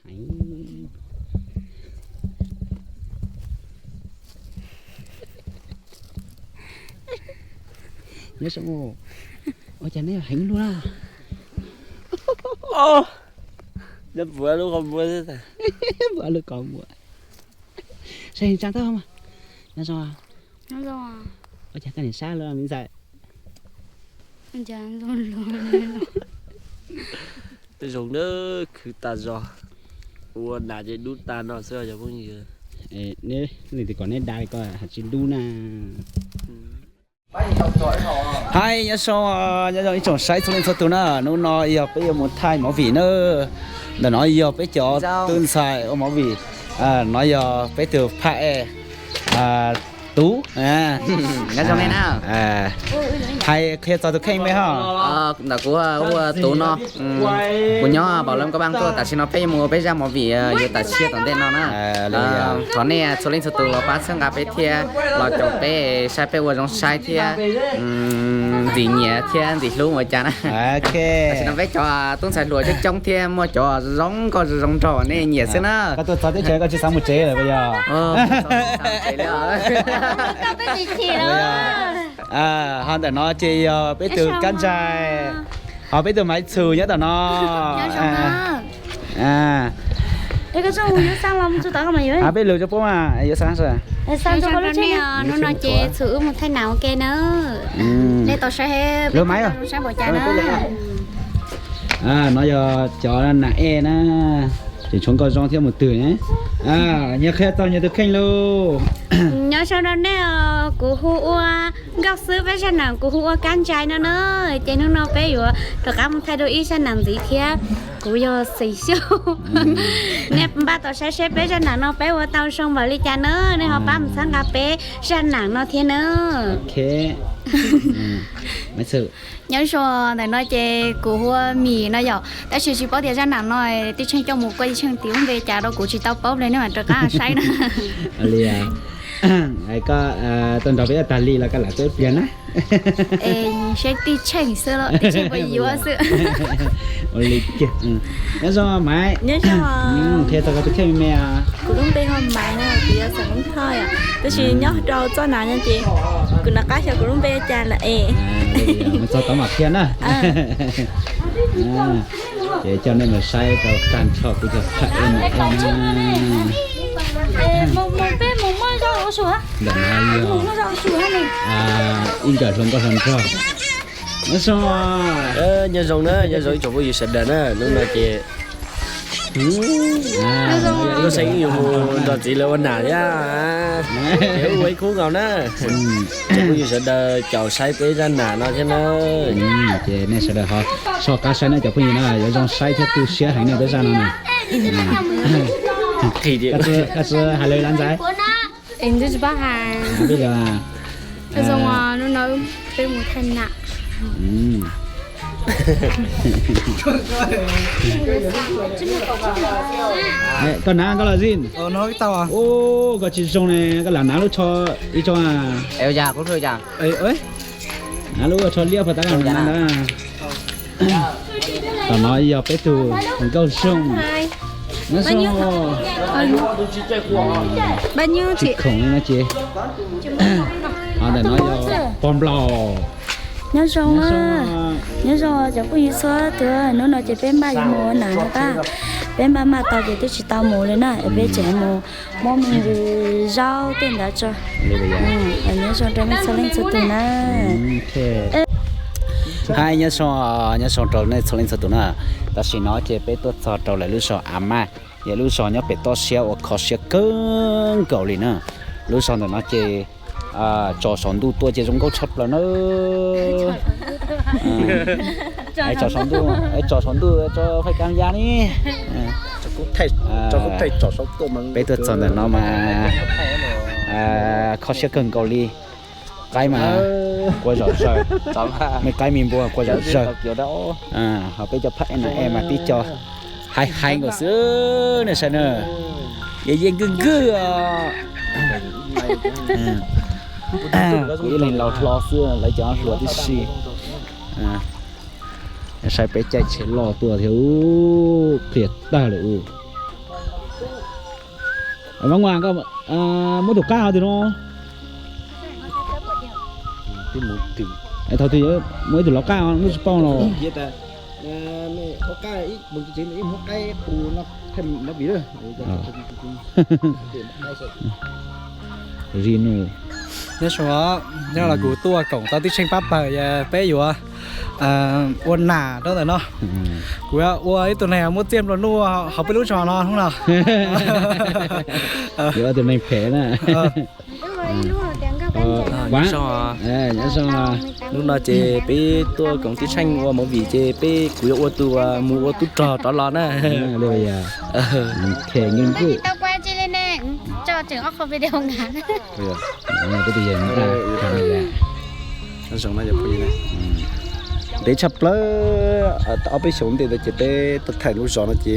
Nyob zoo, ua cas neb heev luaj na. Nyob puag lub qhov muag, puag lub qhov muag. Saib heev tsa tau mas. Nyob zoo. Ua cas koj niam sab luaj me ntxhais? Zoo na, khwv tas zog. Ua nas ces dub tag no xwb cov phooj ywg. Neb leej twg kom neb da li ko hais tsis dub na. Hais nyob zoo, nyob zoo ib tsoom saib txhua leej txhua tus na. Hnub no yog peb yuav mus thaij movie na. Ntawm no yog peb cov tub ntxhais ua movie. No yog peb tus phaj ej, Tub. Nyob zoo nej na. Hais qhia txog tus kheej me ho. Ntawm kuv hu ua Tub no. Kuv nyob Npaum Lab Koj Paaj tuaj, tam sim no peb yuav mus ua peb zaj movie yuav tawm tshiab tom ntej no na. Thov nej txhua leej txhua tus los pab txhawb nqa peb thiab los caum peb saib peb ua zoo saib thiab ntxim nyiam thiab ntxim hlub ua cas na. Tam sim no peb cov tub ntxhais hluas coob coob thiab muaj cov zoo nkauj zoo nraug nej nyiam xwb na. Koj tuaj txog teb chaws koj tsis xav mus tsev lawm puas yog? Ho ntawm no ces yog peb tus Kab Ntsais, ho peb tus Maiv Txhum nyob tom no. Peb lug rau puab mas yuav xa. Hnub no ces Txhum wb mus thaij nam ua ke na. Nej tau saib, saib npaum cas na. No yog cov nam ej na, tseem tshuav nkauj zoo thiab mus twg ne. Nyias qhia txog nyias tus kheej lauj. Nyob zoo rau nej os, kuv hu ua Nkauj Xwb, peb zaj nam kuv hu ua Kab Ntsais no na. Ces hnub no peb yuav rov qab mus thaij dua ib zaj nam ntxiv thiab. Kuv yog Xeem Xyooj. Nej npaj tau saib seb peb zaj nam no peb ua tau zoo npaum li cas na, nej ho pab mus txhawb nqa peb zaj nam no thiab na. Nyob zoo, ntawm no ces kuv hu ua Mis no yom, tab sis tsis paub tias zaj nam no Tij Tsheej coj mus kuaj Tij Tsheej tis lub npe cas rau kuv tsis tau paub li, nej mam rov qab saib na. Koj tuaj nrog peb ua tag li los koj lam tuaj ib pliag na. Saib Tij Tsheej xwb los Tij Tsheej puas yuav xwb. Ua li kiag. Nyob zoo Maiv. Qhia txog koj tus kheej me me os. Kuv lub npe hu Maiv, kuv yog xeem Hmoob Thoj yom, tab sis nyob rau txoj nam no ces kuv nov qab xyov kuv lub npe cas lawm es. Mus txog tod mam qhia na. Ces coj nej mus saib tau tag nrho kuv cov phaj ej nam ej na. Ntawm no yog ib nkawm hluas nkauj hluas nraug. Nyob zoo, nyob zoo na, nyob zoo ib tsoom phooj ywg sawv daws na, hnub no ces Nkauj Xeeb yuav mus nrog txiv lawv ua nam thiab, ces wb ua ib khub nkaus na. Tsoom phooj ywg sawv daws caum saib peb zaj nam no thiab na. Ces nej sawv daws ho soj qab saib na cov phooj ywg na, yuav zoo saib thiab tu siab heev na peb zaj no na. Koj tsis hais lus Lav Ntxaiv? Peb zoo, hnub no peb mus thaij nam. Koj hnav koj los zim. Koj tsis zoo ne, koj lam hnav lub tsho ib tsob. Hnav lub tsho liab phom tab koj hnav ntawd. Tom no yog peb tug Nkauj Xyooj. Nyob zoo. Tsis khoom li no ces. Ho ntawm no yog pog nplaum. Nyob zoo, nyob zoo cov phooj ywg txhua tus, hnub no ces peb npaj yuav mus ua nam no tab, peb npaj maj tau ces twb tsis tau mus li na, es peb tseem mus muab me ntsis zaub tej ntawd tso. Nyob zoo rau nej txhua leej txhua tus na. Hais nyob zoo, nyob zoo rau nej txhua leej txhua tus na. Tam sim no ces peb tuaj txog rau lawv lub zos A Maj, yog lub zos nyob pem toj siab uas kho siab kawg nkaus li na. Lub zos ntawm no ces tso saum ntuj tuaj ces zoo nkauj tshaj plaws na. Tso saum ntuj, tso saum ntuj tso faib kab ya ni. Peb tuaj txog ntawm no mas kho siab kawg nkaus li. Qaib mas kua zom zaws, me qaib me npua kua zom zaws. Ho peb cov phaj ej nam ej mas tib co hais hais nkaus xwb ne saib na. Yog yeej nkawg nkawg os. Kuv ib leeg laus hlo xwb, lawv cov hluas tib si. Saib peb caij tsheb loj tuaj thiab, pliag tag lawm ub. Mas Vaj Nguas, koj muab tus qab hov twg no? Thaum twg muab ib tug lov qab no tsis paub no. Zi nub, nyob zoo, nyob los kuv tuaj koom tau tib tsheej pab pawg, peb yuav ua nam rau ntawm no. Kuv yuav ua ib tug neeg muaj txiaj nplua nuj hauv peb lub zos no hnub no. Yuav ua tus neeg phem na. Hnub no ces peb tuaj koom tib tsheej ua movie ces peb, kuv yuav ua tus mus ua tub rog rov los na. Ntev tshaj plaws, ob peb xyoos ntev ntawd ces peb tuaj thaij lub zos no ces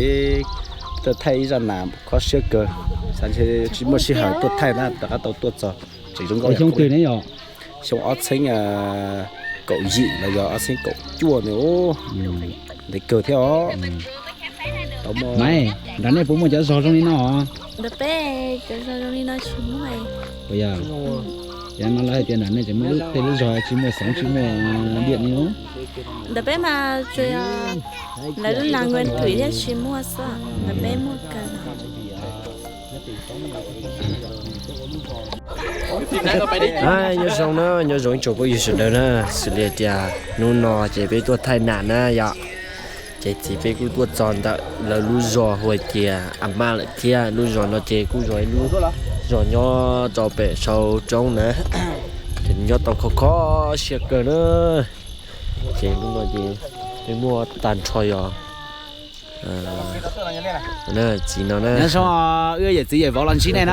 tuaj thaij ib zaj nam kho siab kawg, xav ntshe tsis muaj sij hawm tuaj thaij na, rov qab tau tuaj txog tseem zoo nkauj. Xyoo twg ne yom? Xyoo ob txheeb kaum yim los yog ob txheeb kaum cuaj ntawd. Ntev kawg thiab os. Maiv, nram nej puas muaj cov zos zoo li no? Nram peb cov zos zoo li no tsis muaj. Puas yog? Ces no lawv hais tias nram nej tseem muaj tej lub zos tsis muaj xeev tsis muaj diam li no. Ntawm peb mas tsuas yog lawv lub nas nkuaj twm thiab tsis muaj xwb, ntawm peb muaj kawg. Nyob zoo na, nyob zoo ib tsoom phooj ywg sawv daws na, xws li tias hnub no ces peb tuaj thaij nam na yom. Ces txiv peb kuj tuaj txog ntawm lawv lub zos hu hais tias A Maj lawm thiab. Lub zos no ces kuj yog ib lub zos nyob rau pem saum roob na, ces nyob tau kho kho siab kawg na. Ces hnub no ces peb muaj tag nrho yog txiv no na. Nyob zoo, wb yawm txiv yawm vauv los ntsib nej na.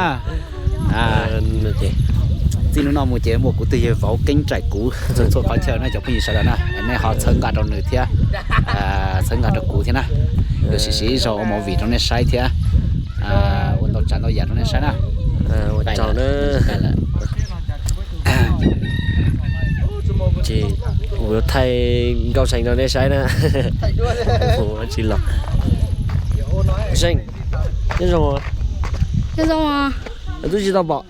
Txij hnub no mus ces muaj kuv tus yawg vauv keeb raim kuv txhua txhua qhov chaw na cov phooj ywg sawv daws na, nej ho txhawb nqa rau nws thiab, txhawb nqa rau kuv thiab na. Yuav siv siv ib zaug ua movie rau nej saib thiab, ua ntau tsav ntau yam rau nej saib na. Ua tsaug na. Ces kuv thaij nkauj Seej rau nej saib na. Tsis los. Seej, nyob zoo. Twb tsis tau pom.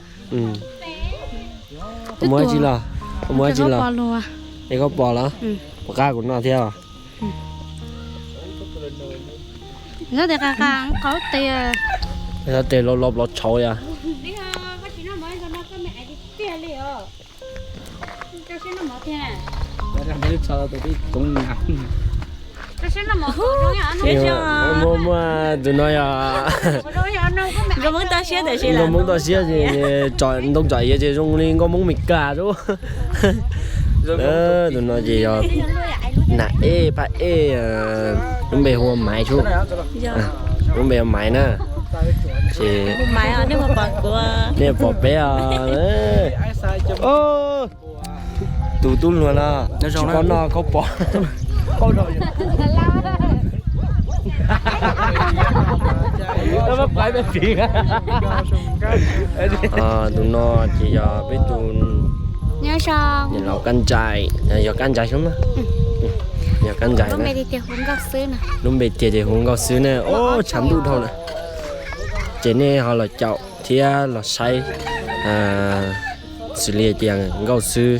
Mus tsis los, mus tsis los. Es koj pom los? Pom qab kuv no thiab. Tes los los los tshauv yog. Muaj, muaj tus no yog nkauj Hmoob toj siab tiam sis nkauj Hmoob toj siab ces tsom ntoo tsom iav ces zoo li nkauj Hmoob Mes Kas xwb. Tus no ces yog nam ej phab ej, lub npe hu ua Maiv xwb. Lub npe hu ua Maiv na. Ces nej pom peb os. Tus tub hluas no tsis paub noj khaub pom. Tus no ces yog peb tus niam laus Kab Ntsais, yog Kab Ntsais xwb mas. Yog Kab Ntsais na. Lub npe tiag ces hu Nkauj Xwb na. Ob, tshav ntuj dhau lawm. Ces nej ho los caum thiab los saib xws li tias Nkauj Xwb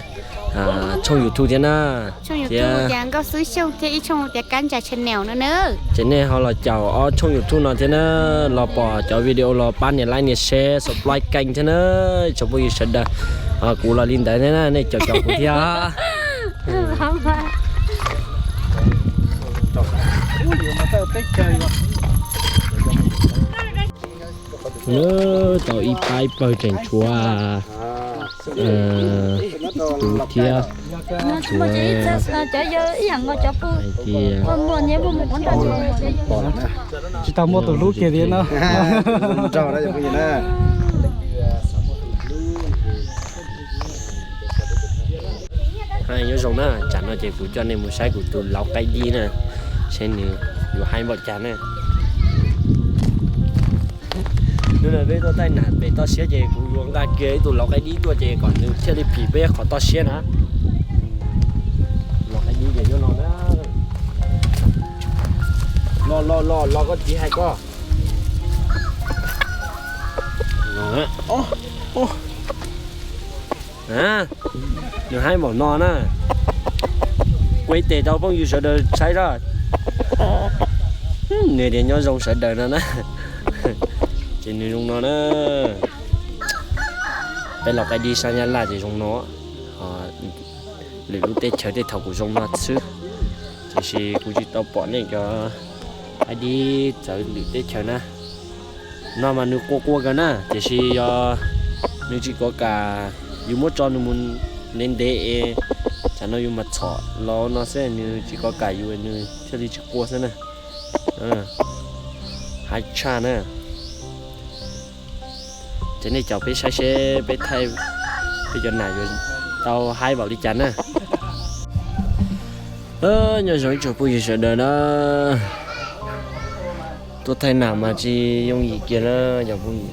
tshooj YouTube thiab na. Thiab Nkauj Xwb Xyooj thiab ib tshooj tias Kab Ntsais Channel no na. Ces nej ho los caum ob tshooj YouTube no thiab na, los pom cov video los pab nias like nias share subscribe kênh thiab na. Tsoom phooj ywg sawv daws, kuv los li ntawd thiab na, nej caum caum kuv thiab. Tau ib pab ib pawg tseem tshuav tus thiab. Tsis tau muaj tus hlub kiag li no. Nyob zoo na, tsam no ces kuv coj nej mus saib kuv tus laus qaib dib na, saib nws yuav haib npaum cas na. Hnub no peb tuaj thaij nam pem toj siab ces kuv yuav nqa kiag ib tug laus qaib dib tuaj ces kom nws thiaj li phim peb qhov toj siab na. Laus qaib dib ces nyob no na. Los los los los koj txiv hais koj. Nws haib npaum no na. Kuv ib tes rau phooj ywg sawv daws saib zoj. Nws tias nyob zoo sawv daws no na. Ces nws zoo no na. Peb los qaib dib sab Nyab Laj ces zoo no. Lwm lub teb chaws tej thaum kuj zoo no xwb, tiam sis kuv tsis tau pom nej cov qaib dib txawv lwm teb chaws na. No mas nws qua qua kawg na, tiam sis yog nws tsis kov kam, yus muab tso nws mus ntev ntev es tsam no yus mas txhom los no xwb, nws tsis kov kam yus nws thiaj li tsis qua xwb na. Haib tshaj na. Ces nej caum peb saib seb peb thaij peb cov nam yuav tau haib npaum li cas na. Nyob zoo ib tsoom phooj ywg sawv daws na. Tuaj thaij nam mas tsis yooj yim kiag na cov phooj ywg.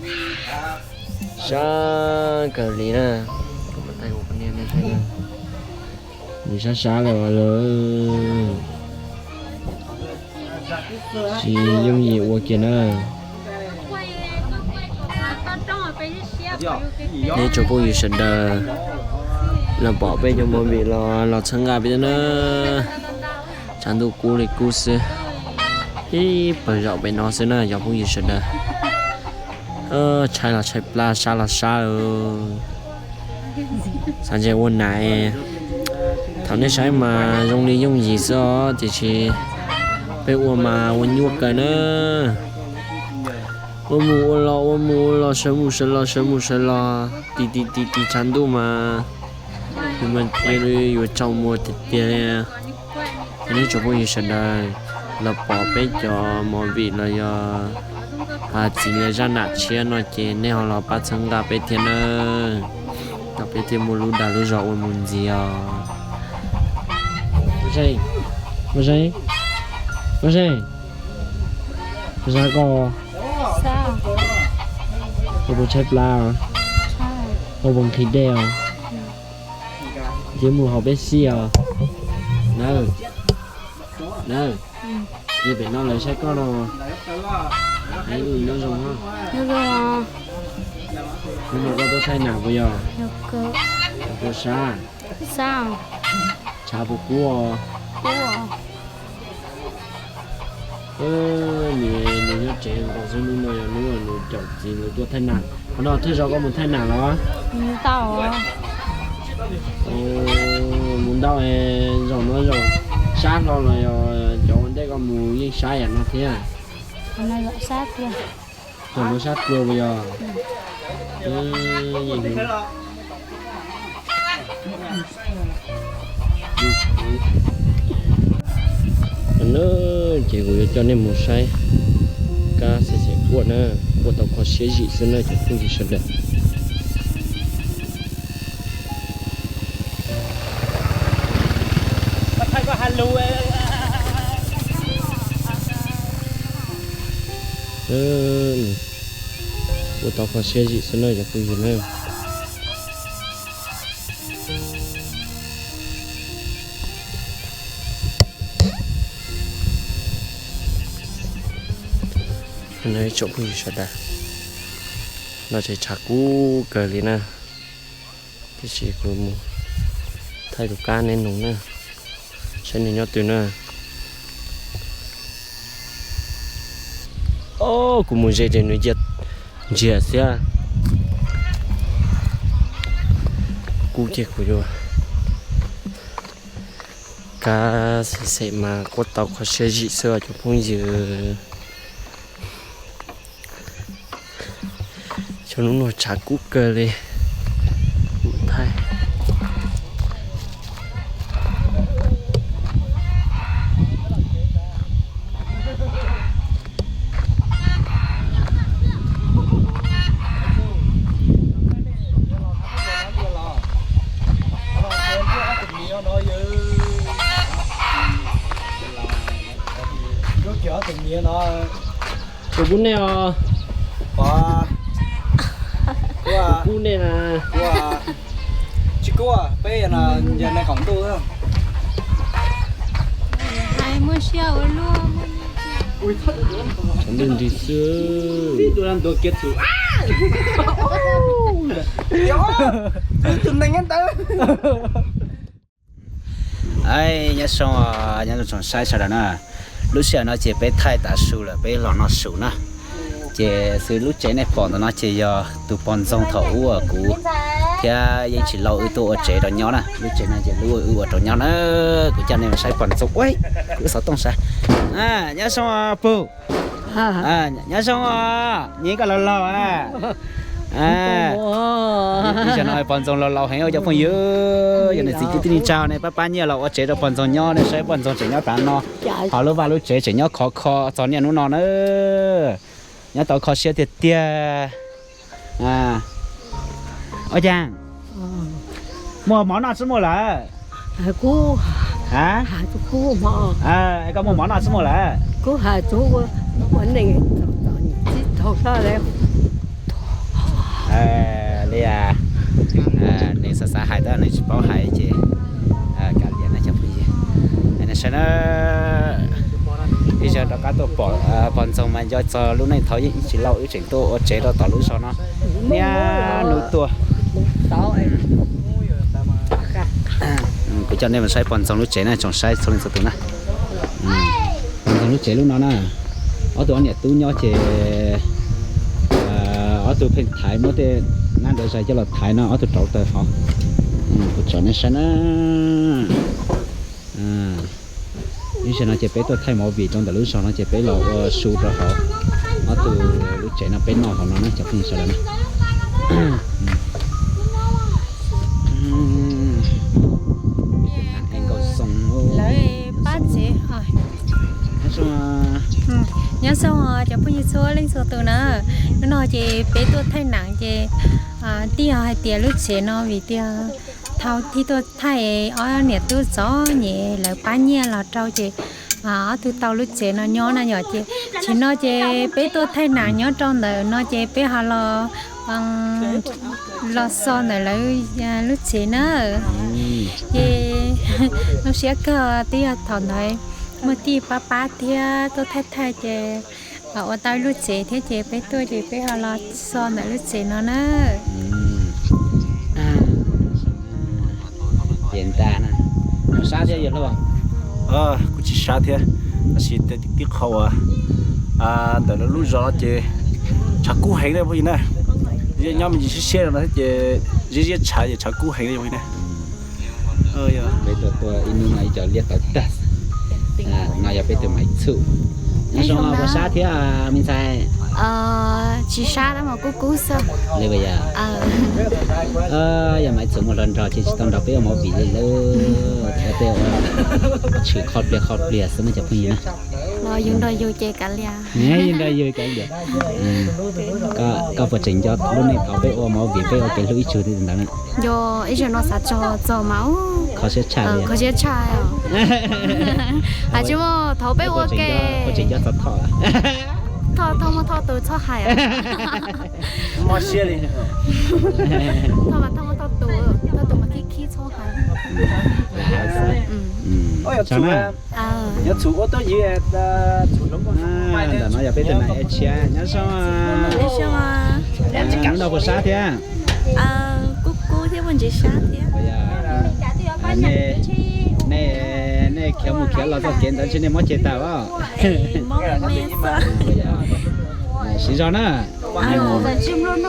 Sab kawg li na. Nws sab sab lawm lawm. Tsis yooj yim ua kiag na. Nej tsoom phooj ywg sawv daws, los pom peb cov movie los los txhawb nqa peb thiab na. Tshav ntuj kub li kub xwb. Ib pawg zaum pem no xwb na cov phooj ywg sawv daws. Tshaib los tshaib plab, sab los sab. Xav ntshe ua nam, thaum nej saib mas zoo li yooj yim xwb os, tiam sis peb ua mas ua nyuaj kawg na. Ua mus ua los, ua mus ua los, sawv mus sawv los, sawv mus sawv los, ti ti ti ti tshav ntuj mas, yus mas yuav tsaus muag tiag tiag li. Yog nej tsoom phooj ywg sawv daws los pom peb cov movie los yog txiv lawv zaj nam tshiab no ces nej ho los pab txhawb nqa peb thiab nawb, kom peb thiaj muaj lub dag lub zog ua mus ntxiv os. Ua Zab, koj puas tshaib plab? Koj puas nqhis dej os? Cia mus haus peb xij os. Nawb, nawb, pem no lawv saib koj no. Nyob zoo. Hnub no koj tuaj thaij nam puas yog? Puas sab? Tshav puas kub? Nws, nws nyob tsev nkaus xwb, hnub no yog hnub nws caum txiv nws tuaj thaij nam. Qhov no thawj zaug koj mus thaij nam los? Mus ntau, zaum no zaum sab hlo los yog cov ua ntej koj mus yeej sab yam no thiab? Zaum no sab dua puas yog? Ces kuv yuav coj nej mus saib kab xim xim quaj na, quaj tau kho siab zim xwb na cov phooj ywg sawv daws. Quaj tau kho siab zim xwb na cov phooj ywg na. Ib tsoom phooj ywg sawv daws, no ces tshav kub kawg li na, tiam sis kuv mus thaij tus kab nej nug na, saib nws nyob twg na. Kuv mus ze ces nws cia ntsiag xwb. Kub ces kuv yuav kab xem xem mas quaj tau kho siab zim xwb cov phooj ywg. Xyoo lub no tshav kub kawg li. Thaij Tus kub nej os. Tus kub nej na. Tsis kub, peb nce nej qaum ntuj. Hais muaj siab ua luaj, muaj nyiaj. Tshav ntuj nrig xwb. Nyob zoo, nyob zoo tsoom saib sawv daws na. Lub sij hawm no ces peb thaij tav su lawm, peb los noj su na. Ces xws lub tsev nej pom ntawm no ces yog tus pog ntxoog thaum ub uas kuv thiab Yeej Tsis Lauj wb tuaj ua tsev rau nyob na. Lub tsev no ces lub wb ua rau nyob na. Kuv coj nej mus saib pog ntxoog ua, kuv xov tooj sav. Nyob zoo pug. Nyob zoo, nyiam koj laus laus a. Ib zaug no pog ntxoog laus laus heev ua cov phooj ywg, yog nws txiv kwv tij neej tsa nej pab pab nyiaj los ua tsev rau pog ntxoog nyob, nej saib pog ntxoog tseem nyob tav no. Ho lub vaj lub tsev tseem nyob khov kho txog niaj hnub no na. Nyob tau kho siab tiag tiag. Ua cas, muaj mov noj tsis muaj lawm? Koj muaj mov noj tsis muaj lawm? Li nws xav xav hais tab nws tsis paub hais ces kav liam na cov phooj ywg. Nws saib na, ib zaug rov qab tuaj pom pog ntxoog mas nco txog lub neej thaum Yeej Tsis Lauj wb tseem tuaj ua tsev rau tom lub zos no. Niaj hnub tuaj. Kuv coj nej mus saib pog ntxoog lub tsev na tsoom saib txhua leej txhua tus na. Pog ntxoog lub tsev lub no na, ob tug ob niam tub nyob ces ob tug pheej thaiv, muab tej nab nrov zais coj los thaiv no, ob tug rauv taws hov. Kuv tsom nej saib na. Ib zaug no ces peb tuaj thaij movie rau ntawm lub zos no ces peb los ua su rau hauv ob tug lub tsev no, peb noj hauv no na cov phooj ywg sawv daws na. Lawv pab tsev. Nyob zoo cov phooj ywg txhua leej txhua tus na. Hnub no ces peb tuaj thaij nam ces tij hais tias lub tsev no vim tias thaum tij tuaj thaij ob niam tub txom nyem lawv pab nyiaj los rau ces ob tug tau lub tsev no nyob na yom. Ces tsim no ces peb tuaj thaij nam nyob rau ntawm no ces peb ho los los so ntawm lawv lub tsev na. Ces zoo siab kawg twb yog thaum ntawd muaj tij pab pab thiab tuaj thaij thaij ces ua tau lub tsev thiab ces peb tuaj ces peb ho los so ntawm lub tsev no na. Ces ntag na, sab thiab yog hluas? Kuv tsis sab thiab, tab sis tib qho uas ntawm lawv lub zos no ces tshav kub heev na phooj ywg na. Nyob me ntsis siab siab no thiab ces ziab ziab tshav ces tshav kub heev na phooj ywg na. Peb tuaj tuaj ib hnub no ib co liab tawv tag. No yog peb tus Maiv Txhuj. Nyob zoo, puas sab thiab me ntxhais? Tsis sab tab mas kub kub xwb. Li puas yog? Yog Maiv Txhuj muaj hluas nraug ces tsis tau nrog peb ua movie li lawm. Cov tej ua tshwm qhov pliag qhov pliag xwb no cov phooj ywg na. Yus nrog yus ces kav liam. Yus nrog yus kav liam. Koj puas tseem nco lub neej thaum peb ua movie peb ua kev hlub ib tsug li ntawd na? Yog ib zaug no xav txog txog mas kho siab tshaj, kho siab tshaj. Hais tsis muaj thaum peb ua ke, puas tseem nco txog Thoj? Thoj, Thoj muaj Thoj tus txhob hais. Mob siab li. Thoj mas Thoj muaj Thoj tus, Thoj tus mas khib khib txhob hais. Nyob Txhuj, ua tuab yig, ntawm no yog peb tus nais Ej Tshiab. Nyob zoo. Hnub no puas sab thiab? Kub kub thiab, puas ntsev sab thiab. Nej, nej khiav mus khiav los txoj kev ntawd ntshe nej mob ceg tag os. Siv zog na. Nyob zoo. Tuaj txog ntawm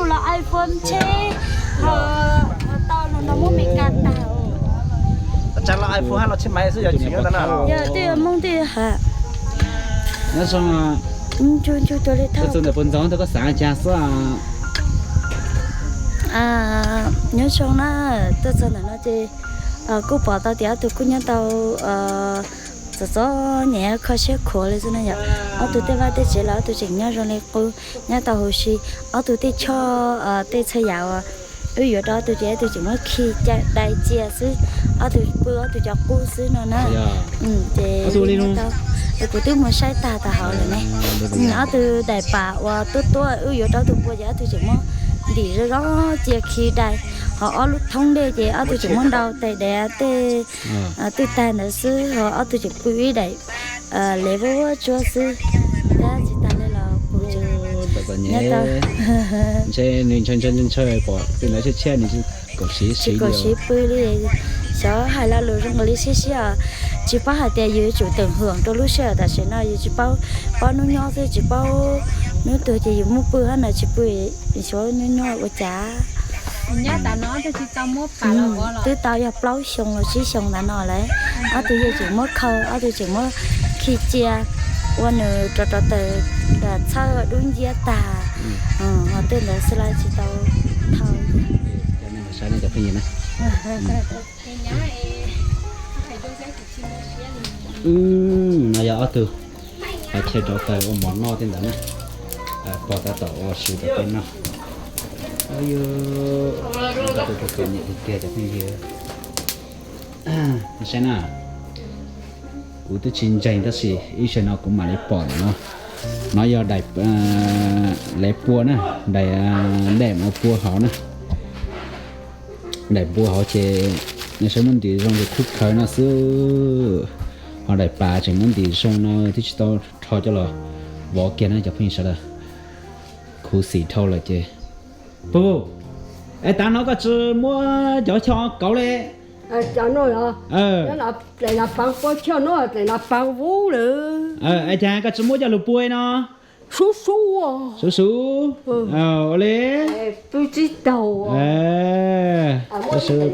puag ntxoog tau koj xav cas xwb. Nyob zoo na, tuaj txog ntawm no ces kuj pom tau tias ob tug kuj nyob tau txom txom nyem kho siab khuav li xwb na yom. Ob tug tej vaj tej tsev los ob tug tseem nyob zoo li qub, nyob tau huv si. Ob tug tej choj tej txhua yam uas wb yuav rau ob tug ces ob tug tseem muab khi dai cia xwb. Ob tug pw ob tug cov qub xwb no na. Ces kuv twb mus saib tag tag hauv lawm ne. Ob tug daim pam uas tuab tuab wb yuav rau ob tug pua ces ob tug tseem muab ntim zoo zoo cia khi dai. Ho ob lub thoob dej ces ob tug tseem muab nrau tais dav tej twj tag ntawd xwb, ho ob tug tseem pw ib daim lev vuab vuab tsuab xwb. Nyob tau. Ntshe nws ntshaw ntshaw ntshaw pom tej ntawd tshiab tshiab nws tsis kaum siv siv li. Xyov hais lo lus zoo li siab siab os. Tsis paub hais tias yus yuav tsum teem hwm rau lub sij hawm tam sim no yus tsis paub, paub hnub nyob xwb tsis paub hnub tuag ces yus muaj pw hab no tsis pw, xyov nyob nyob ua cas. Twb tau yog plaub xyoo los tsib xyoo ntawd no lawm. Ob tug yeej tseem muab khaws, ob tug tseem muab khi cia, ua nws rov rov taws, txhawb dub nciab tag, ho tej ntawd xwb los tsis tau thau. No yog ob tug hais chaw rau taws ua mov noj tej ntawd na. Pog tab tom ua su rau peb noj. Tus kawm nyiam tiag tiag cov phooj ywg. Saib na, kuv twb tsis ntseeg tab sis ib zaug no kuv mam li pom no. No yog daim lev pua na, daim dej no pua hauv na. Daim npua hauv ces nej saib muab ntim zoo ces khub khawv no xwb. Ho daim pav tseem muab ntim zoo no twb tsis tau rho coj los vov kiag na cov phooj ywg sawv daws. Khuv xim dhau lawm ces. Pug, es tav no koj tsis muab cov choj kauv li? Cov no los, dlaim nas pav pua choj no dlaim nas pav vub lawm. Es cas koj tsis muab coj lug pua no? Sub sub, sub sub. Ua li pw tsis taug,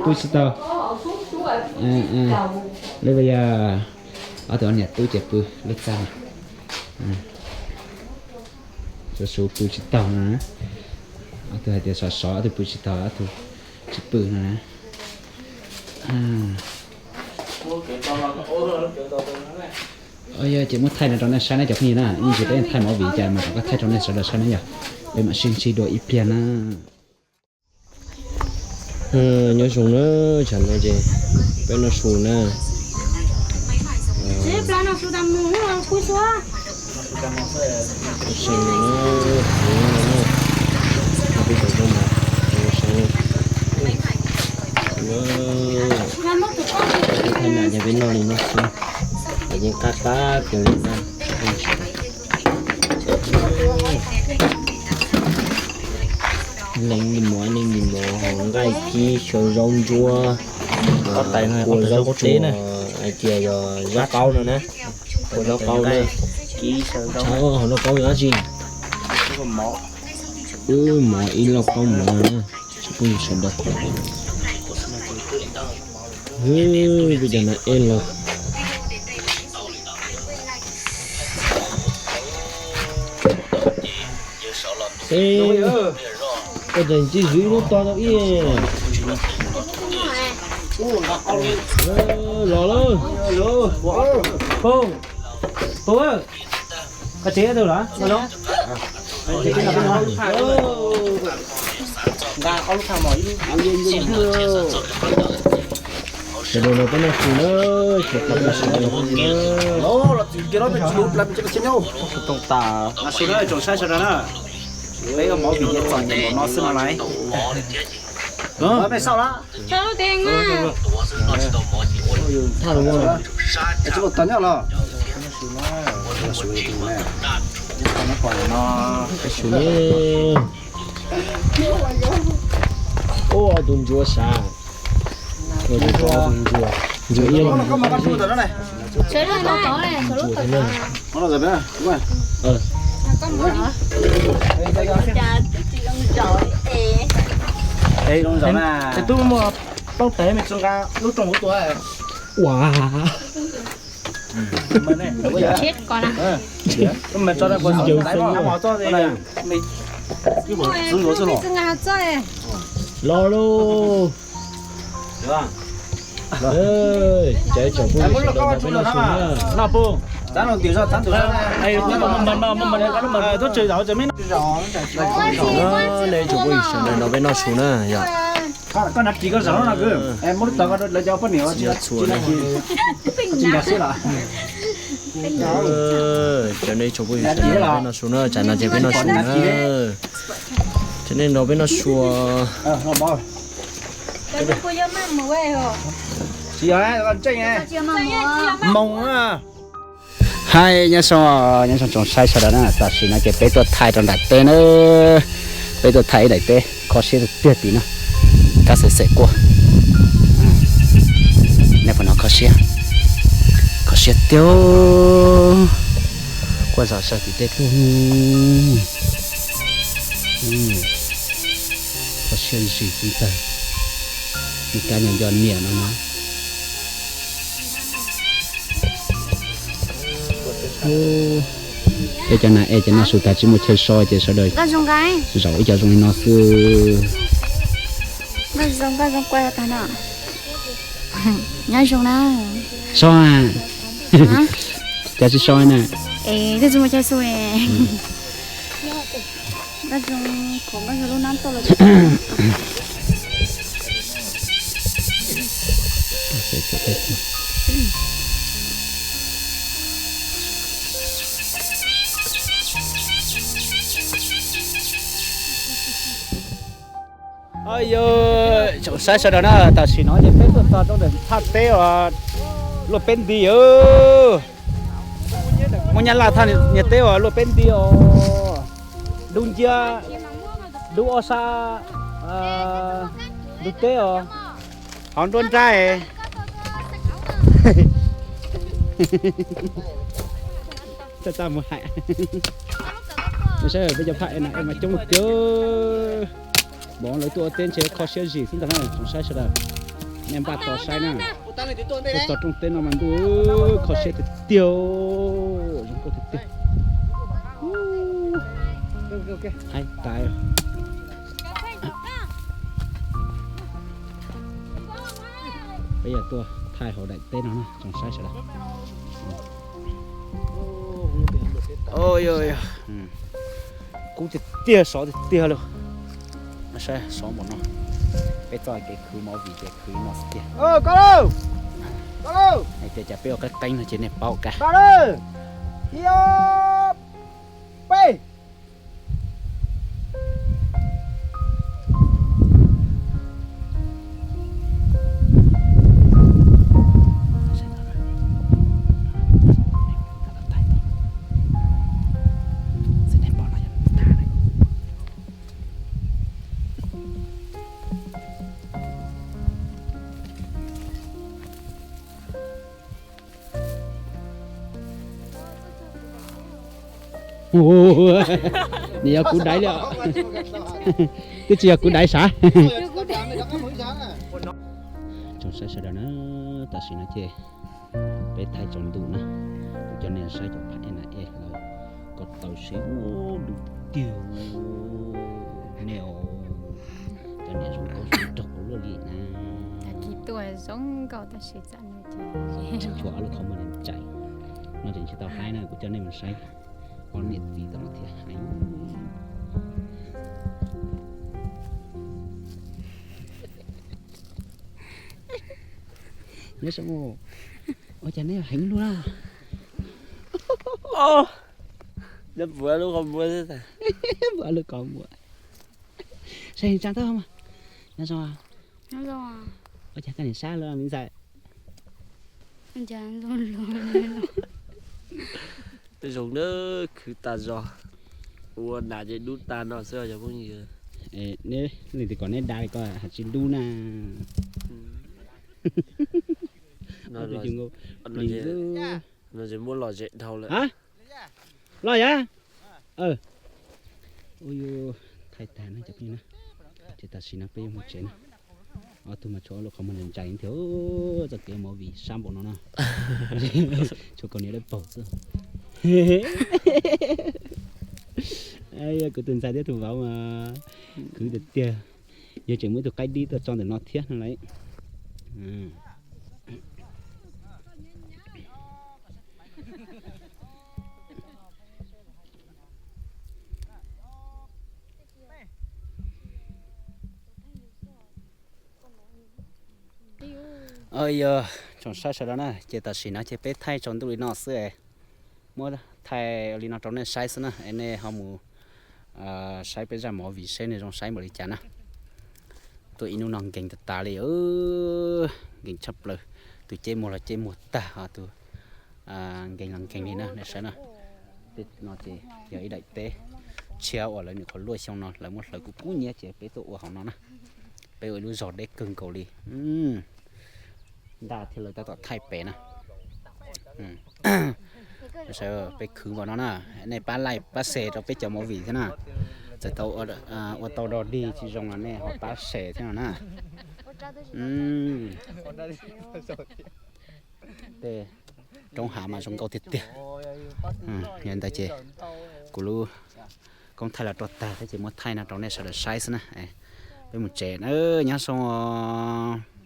pw tsis taug. Li yog ob tug niam tub ces pw lub txaj no. Sub sub pw tsis taug no. Ob tug hais tias sov sov ob tug pw tsis taug ob tug tsis pw no. Yog ces muab thaij no rau nej saib na cov phooj ywg na, ib ntsis peb thaij movie cas mas rov qab thaij rau nej sawv daws saib na yog. Peb mam sib ntsib dua ib pliag na. Nyob zoo na, tsam no ces peb noj su na. Peb noj li no xwb, yeej qab qab kiag li na. Neeg li mov, neeg li mov, nqaij kib, xyaw zaub ntsuab, ua zaub tsuag, hais tias yog zaub qaub no na. Ua zaub qaub na. Hauv no qaub yog dab tsi? Wb mov ib lauj kaub mov na, tsis pub sawv daws. Peb cov no ej los. Ej, koj tseem cia zwm lub tog tau ib. Los lawm. Pog, pog, koj tsev tau lawm no. Sawv daws no peb noj su na, sawv daws peb noj su na. Tsoom saib sawv daws na, peb ua movie ces txom nyem npaum no xwb no lauj. Peb xauj lawm. Thaj los, tsis ua tag nyob los. Ua tus ntsuag sav. Ua tus ntsuag, ntsuag ib los. Tub muaj poob tes me tsis nqa lub rooj kuv tua. Ua, los lauj. Cov tsoom phooj ywg sawv daws no peb noj su na. Nej tsoom phooj ywg sawv daws no peb noj su na yom. Cov nej tsoom phooj ywg sawv daws no peb noj su na, tsam no ces peb noj su na. Cov nej no peb noj su. Moos na. Hais nyob zoo, nyob zoo tsoom saib sawv daws na, tam sim no ces peb tuaj thaij rau nram teb na, peb tuaj thaij ib daim teb kho siab tiag tiag tim no, kab xev xev quaj. Nej puas hnov kho siab, kho siab tiag, quaj zom zaws tim teb tuaj. Kho siab zim xwb ntag, ib kab nyuag nco niam no na. Peb cov nas ej ces noj su tas tsis muaj chaw so ces sawv daws zaum ib co zoo li no xwb. Nyob zoo na. So a, cas tsis so na? Yog tsoom saib sawv daws na, tam sim no ces peb tuaj txog rau ntawm thaj teb uas luaj peb nti, muaj Nyab Laj thaj niag teb uas luaj peb nti os, dub nciab, dub ob sab ntug teb os, hauv nruab nrab. Txaj txaj muag hais, saib peb cov phaj ej nas ej mas coob tiag. Npam lawv tuaj ua teb ntshe kho siab zim xwb ntag na tsoom saib sawv daws. Nej npaj tos saib na. Tuaj txog rooj teb no mas ntuj, kho siab tiag tiag, zoo nkauj tiag tiag. Haib tas. Peb yog tuaj thaij hauv daim teb no na tsoom saib sawv daws. Kub tiag tiag, sov tiag tiag li. Saib sov npaum no, peb txoj kev khwv movie ces khwv no xwb tiag. Hais tias cas peb ua qeeb qeeb no ces nej paub kab. Nws yog kuv daiv li os. Twb tsis yog kuv daiv sav. Tsoom saib sawv daws na, tam sim no ces peb thaij tsaus ntuj na, kuv coj nej saib cov phaj ej nas ej lawv ko taw seb ua dub tiag. Nej os, cov niam zoo nkauj zoo nraug ua luaj li na. Tag kis tuaj zoo nkauj tab sis txam no ces tshuav ob lub qhov muag ntsaim, no ces tsis tau haib na, kuv coj nej mus saib ob niam txiv tom no thiaj haib. Nyob zoo, ua cas neb heev luaj na. Npuav lub qhov muag, npuav lub qhov muag. Saib tsa tau mas. Nyob zoo. Ua cas koj niam sab lawm me ntxhais? Zoo na, khwv tas zog, ua nas ces dub tag no xwb cov phooj ywg. Neb leej twg kom neb da li ko hais tsis dub na. No ces muab lom zem dhau lawm. Los yam. Ua yus thaij tag na cov phooj ywg na, ces tam sim no peb yuav mus tsev na. Ob tug mas tshuav ob lub qhov muag ntsaim ntsaim thiab, txoj kev movie sab npaum no no. Tshuav kaus hniav dawb paug xwb. Yog kuv tus ntxhais thiab tus vauv mas khwv tiag tiag. Yog tseem muaj ib tug qaib dib tuaj tso ntawm no thiab no lauj. Yog tsoom saib sawv daws na, ces tam sim no ces peb thaij tsaus ntuj li no xwb es muab thaij li no rau nej saib xwb na, es nej ho mus saib peb zaj movie seb nws zoo saib npaum li cas na. Tuaj ib hnub no nkees tas tas li, nkees tshaj plaws, tus ceb muag los ceb muag tag, tus nkees los nkees li na, nej saib na. Tej no ces yog ib daim teb tshiab uas lawv nyuam qhuav luaj xyoo no, lawv muab hlawv kub kub nyiab ces peb tuaj ua hauv no na. Peb ua ib lub zos deb kawg nkaus li. Ntaj thiab lawv tab tom thaij pem na. Peb khwv npaum no na, nej pab like pab share rau peb cov movie thiab na. Txawm tau ua tau dog dig tsis zoo los nej ho pab share thiab no na. Tej roob hav mas zoo nkauj tiag tiag. Yog li ntawd ces kuv lub koob thaij los rau tag thiab ces muab thaij no rau nej sawv daws saib xwb na. Peb mus tsev na, nyob zoo os.